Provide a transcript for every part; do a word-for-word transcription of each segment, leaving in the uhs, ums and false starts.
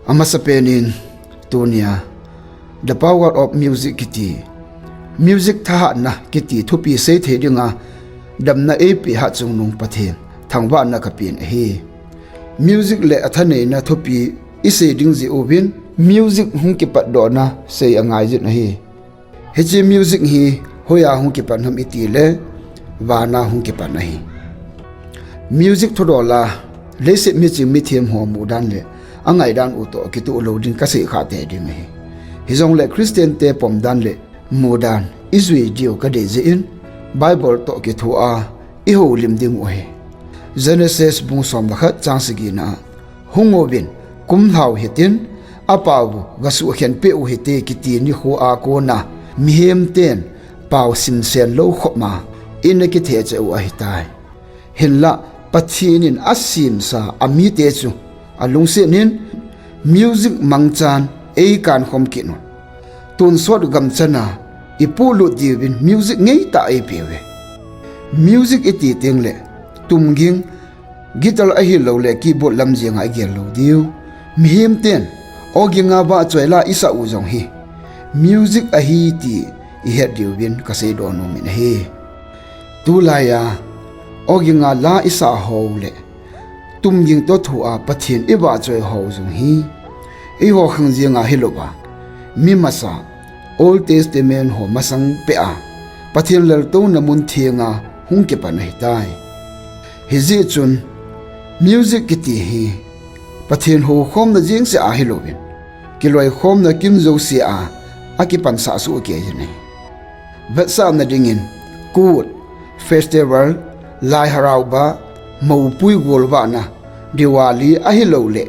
Amasapen in tunia The Power of Music kiti, music thahatna kiti thupi seithei dinga damna eipeh hatchungnung Pathen thangvahna kapen ahi. Music le athaneina thupi isei ding jeh uvin music hung kipatdohna sei angaijin ahi. Hiche music hi hoiya hung kipan ham itile, vana hung kipan ahi. Music thudola leiset miching mithem ho mudan le angaidan u toh kitoh lou ding kasei khah tei ding ahi. Hijongle Christian te pomdan le mudan ijui diu kadei jeh in Bible toh kithoa ihoulim dingu ahi. Genesis bung som le khat chang sagina a, Hunguvin, kumlhau hitin, apao u gasuhkhenpeh u hite kiti nikhoa kona mihemten pao simsen lou khopma in akithecheh u ahitai. Hinla Pathen in asemsa amite chu alungset in music mangchan eikankhom kit un. Tonsot gamchana ipolut diuvin music ngeitah eipeuve. Music iti tengle tumging, guitar ahiloule keyboard lam jenga igel lou diu. Mihemten organ a vahchoi la isah u jong hi music ahi ti ihet diuvin kaseidoh nomin ahi. Tulaiya organ a la isah ho le tumging toh thoa Pathen ivahchoi ho jong hi eiho khang jenga hilouva, mi masa Old Testament ho masang peh a Pathen laltouna mun thenga hung kipan ahitai. Hijeh chun music kiti hi Pathen houkhomna jengseh a hilouvin kiloikhomna kin jousea akipansah soh kei jin ahi. Vetsahna dingin Kut, festival, Lai Haraoba, moupui golvahna, Diwali ahiloule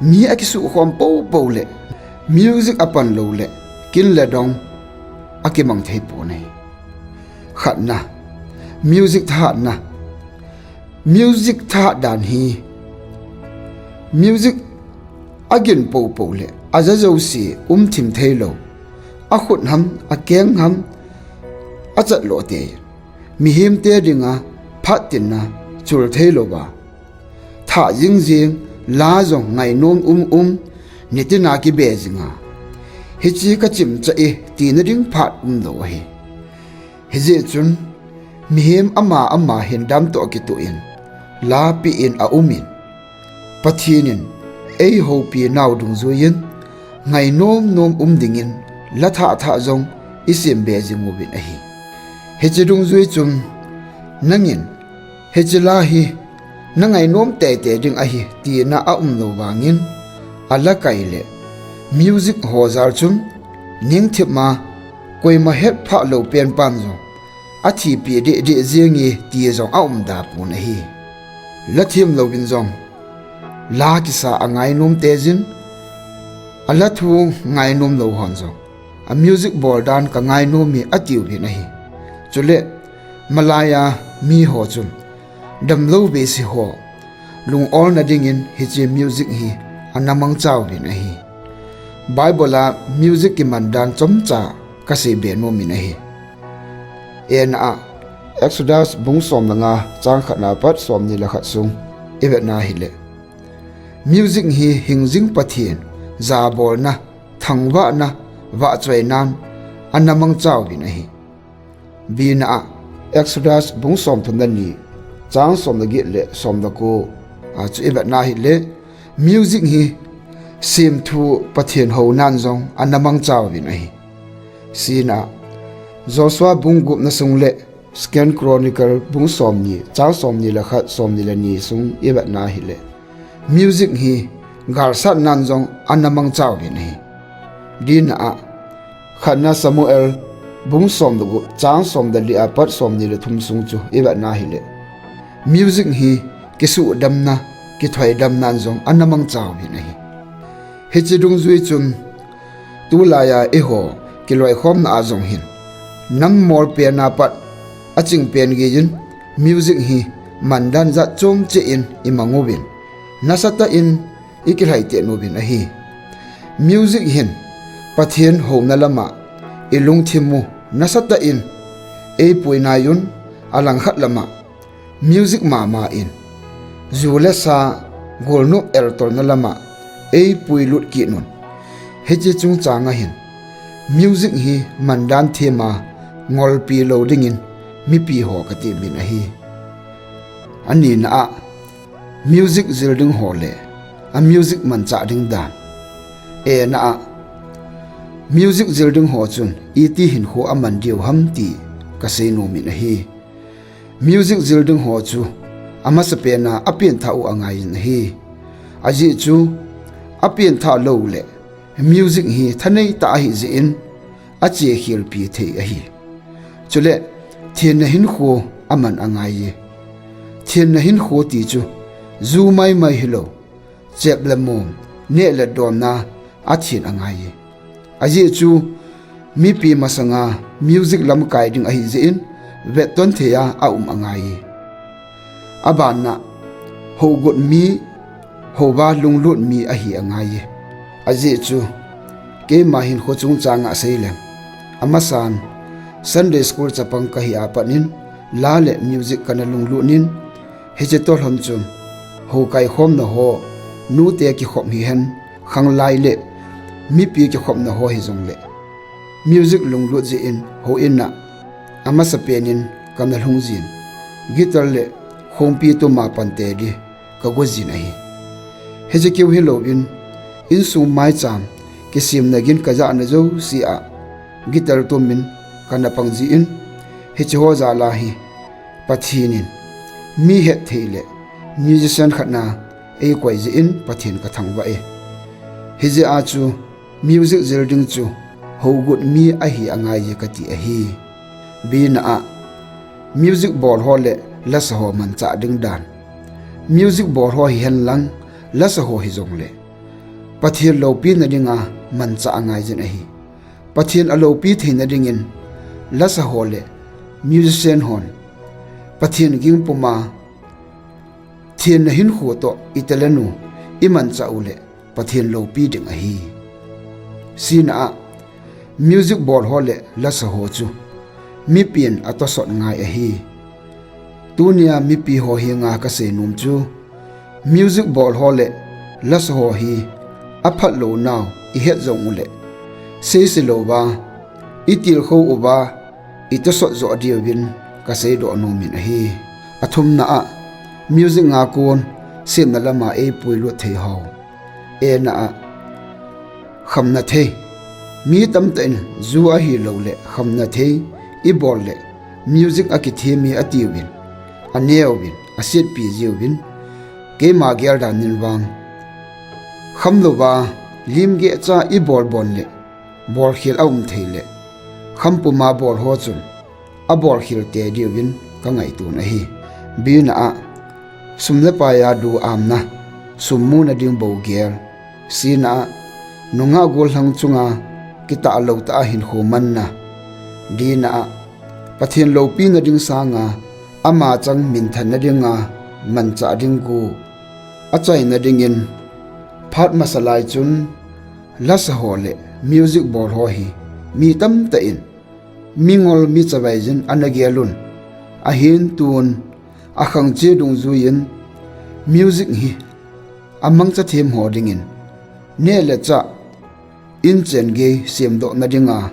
mi akisuhkhom poupou le music apan loule kin le dong akimang theipon ahi. Khatna, music thahatna. Music thahat dan hi music agin poupou le aja jouse umthim theilou, akhut ham, akeng ham, achatloh tei, mihemte dinga phattinna chul theilouva, thah jingjing, la jong ngainom umum, nitina kibe jinga, hiche kachimcha e tina ding phat umlou ahi. Hijeh chun mihem ama ama hin damtoh kitoh in, la peh in aumin, Pathen in eihoupi nau dungjuiyin ngainom nom um dingin la thah thah jong isembe jinguvin ahi. Hiche dungjui chun nangin hiche la hi nangainom teitei ding ahi tina aumlou vangin, alakai le music ho jal chun ningthip a koima hetphah lou penpan jong athipeh dehdeh jenge ti jong aumda pon ahi. La themlouvin jong la kisa angainom teijin, ala thu ngainom lou hon jong a music boldan kangainom e atiuvin ahi. Chule malaiya miho chun damlou behseh ho lungolna dingin hiche music hi ana mangchauvin ahi. Bible a music kimandan chomcha kaseibe nomin ahi. Ena a, Exodus bung som le nga chang khatna apat somni le khat sung ivetna hile, music hi hingjing Pathen jabolna, thangvahna, vahchoinan ana mangchauvin ahi. Bina a, Exodus bung somthum le ni chang som le get le som le ko a chu ivetna hile, music hi semthu Pathen hounan jong ana mangchauvin ahi. Sina, Joshua bung gupna sung le Second Chronicle bung somni chang somni le khat, somni le ni sung ivetna hile, music hi galsatnan jong ana mangchauvin ahi. Dina a, khatna Samuel bung som le gup chang som le li apat somni le thum sung chu ivetna hile, music hi kisuhdamna, kithoidamnan jong ana mangchauvin ahi. Hiche dungjui chun tulaiya eiho kiloikhomna a jong hin nam molpen a pat achingpen geiyin music hi mandan jat chom cheh in imanguvin, nasatah in ikilhaiteh uvin ahi. Music hin Pathen houna lama ilungthim u nasatah in eipuinaiyun, alangkhat lama music mama in ju le sa golnop eltolna lama eipuilut kit un. Hiche chungchang a hin music hi mandan thema ngolpi lou dingin mipi ho kati min ahi. Anina a, music jil ding ho le a music manchah ding dan. Ena a, music jil ding ho chun iti hinkho aman diu ham ti kasei nom in ahi. Music jil ding ho chu amasapena apenthah u angai in ahi. Ajeh chu apenthah lou le music hi thanei tah ahi jeh in achekhelpi thei ahi. Chule thenna hinkho aman angai e. Thenna hinkho ti chu ju maimai hilou, chep le mom, neh le donna athen angai e. Ajeh chu mipi masanga music lamkai ding ahi jeh in vetton thei a aum angai e. Abanna, hougut mi, houva lunglut mi ahi angai e. Ajeh chu keima hinkho chungchang a seileng, amasan Sunday school chapang kahi a pat in la le music kana lunglut in, hiche toh lhon chun hou kaikhomna ho, nute kikhop hihen, khanglai le mipi kikhopna ho hijongle music lunglut jeh in houin a amasapen in kana lhung jin, guitar le khongpi tuma pante di kago jin ahi. Hiche keu hilouvin insung maicham kisemna gin kajahna jouse a guitar tumin kana pang jeh in, hiche ho jal a hi Pathen in mi hetthei le musician khatna eikoi jeh in Pathen kathangvah e. Hijeh a chu music jil ding chu hougut mi ahi angai e kati ahi. Bina a, music bol ho le lasa ho manchah ding dan. Music bol ho hihen lang, lasa ho hijongle Pathen loupina dinga manchah angai jin ahi. Pathen aloupi theina dingin lasa ho le musician hon Pathen ging puma thenna hinkho toh italent u imanchah u le Pathen loupi ding ahi. Sina a, music bol ho le lasa ho chu mipin atosot ngai ahi. Tunia mipi ho henga kasei nom chu, music bol ho le lasa ho hi aphat lounau ihet jong ule, seise louva itilkhou uva itosot joh diuvin kaseidoh nom in ahi. Athumna a, music nga kon semna lama eipuilut thei ho. Ena a, khamna thei. Mi tamtah in ju ahilou le khamna thei ibol le music akithem e atiuvin, aneuvin, asetpi jiuvin, keima gel dan in vang, khamlouva limgeh cha ibol bon le bolkhel aum thei le, kham puma bol ho chun abolkhel te diuvin kangaito ahi. Bina a, sum le pai a duhamna, sum muna ding bou gel. Sina a, nungah gollhang chunga kitahlou tah a hinkho manna. Dina a, Pathen loupina ding sanga ama chang minthanna dinga manchah ding gu achaina dingin, phat masa lai chun lasa ho le music bol ho hi mi tamtah in mingol mi chavai jin ana gel un. Ahin tun akhang che dungjuiyin music hi amangcha them ho dingin neh le chah, inchen gei semdohna dinga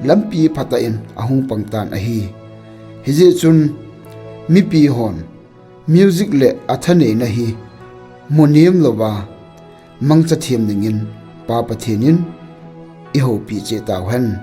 lampi phatah in ahung pang tan ahi. Hijeh chun mipi hon music le athaneina hi munem louva mangcha them dingin Pa Pathen in ihoupi cheh tauhen.